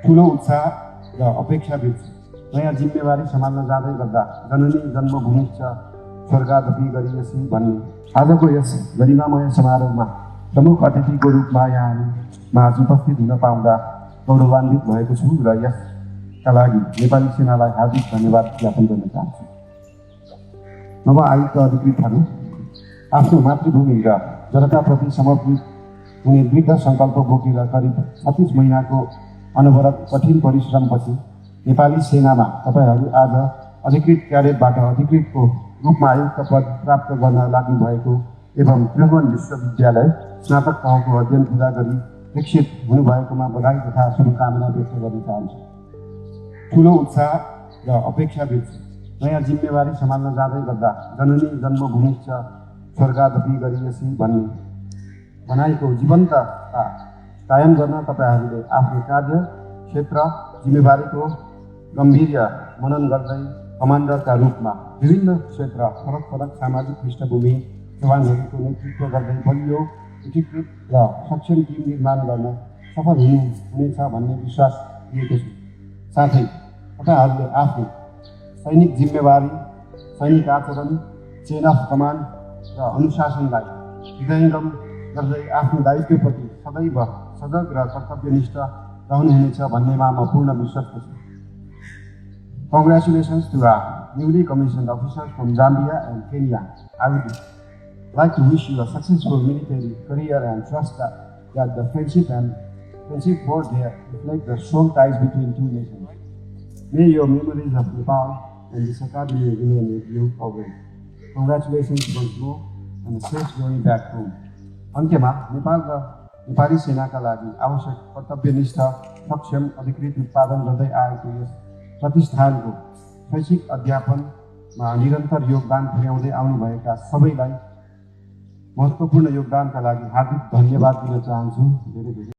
ठुलो उत्साह र अपेक्षाबीच नयाँ जिम्मेवारी सम्हाल्न जाँदै गर्दा जननी जन्मभूमिश्च स्वर्गादपि गरियसी भन्ने आजको यस गरिमामय समारोहमा प्रमुख अतिथिको रूपमा यहाँ माझ उपस्थित हुन पाउँदा गौरवान्वित भएको छु र यसका लागि नेपाली सेनालाई हार्दिक धन्यवाद ज्ञापन गर्न चाहन्छु। नवआयुक्त अधिकृतहरू आफ्नो मातृभूमि र जनताप्रति समर्पित हुने दृढ सङ्कल्प बोकेर करिब 36 महिनाको अनवरत कठिन परिश्रमपछि नेपाली सेनामा तपाईहरू आज अधिकृत क्याडेटबाट अधिकृतको रूपमा आयुक्त पद प्राप्त गर्न लाग्नु भएको एवं त्रिभुवन विश्वविद्यालय स्नातक तहको अध्ययन पुरा गरी दीक्षित हुनुभएकोमा बधाई तथा शुभकामना व्यक्त गर्न चाहन्छु। ठुलो उत्साह र अपेक्षाबीच नयाँ जिम्मेवारी सम्हाल्न जाँदै गर्दा जननी जन्मभूमिश्च स्वर्गादपि गरियसी भन्ने भनाइको जीवन्तता कायम गर्न तपाईहरूले आफ्नो कार्य क्षेत्र जिम्मेवारीको गम्भीर्य मनन गर्दै कमान्डरका रूपमा विभिन्न क्षेत्र फरक फरक सामाजिक पृष्ठभूमि जवानहरूको नेतृत्व गर्दै बलियो एकीकृत र सक्षम टिम निर्माण गर्न सफल हुनेछ भन्ने विश्वास लिएको छु। साथै तपाईहरूले आफ्नो सैनिक जिम्मेवारी, सैनिक आचरण, चेन अफ कमान्ड र अनुशासनलाई हृदयङ्गम गर्दै आफ्नो दायित्वप्रति सदैव सजग र कर्तव्यनिष्ठ रहनुहुनेछ भन्नेमा म पूर्ण विश्वस्त छु। Congratulations to our newly commissioned officers from Zambia and Kenya. I would like to wish you a successful military career and trust that the friendship forged here reflect the strong ties between two nations. May your memories of Nepal and this academy remain with you always. Congratulations once more and a safe journey back home. अन्त्यमा नेपाल र नेपाली सेनाका लागि आवश्यक कर्तव्यनिष्ठ सक्षम अधिकृत उत्पादन गर्दै आएको यस प्रतिष्ठानको शैक्षिक अध्यापनमा निरन्तर योगदान पुर्याउँदै आउनुभएका सबैलाई महत्त्वपूर्ण योगदानका लागि हार्दिक धन्यवाद दिन चाहन्छु। धेरै धेरै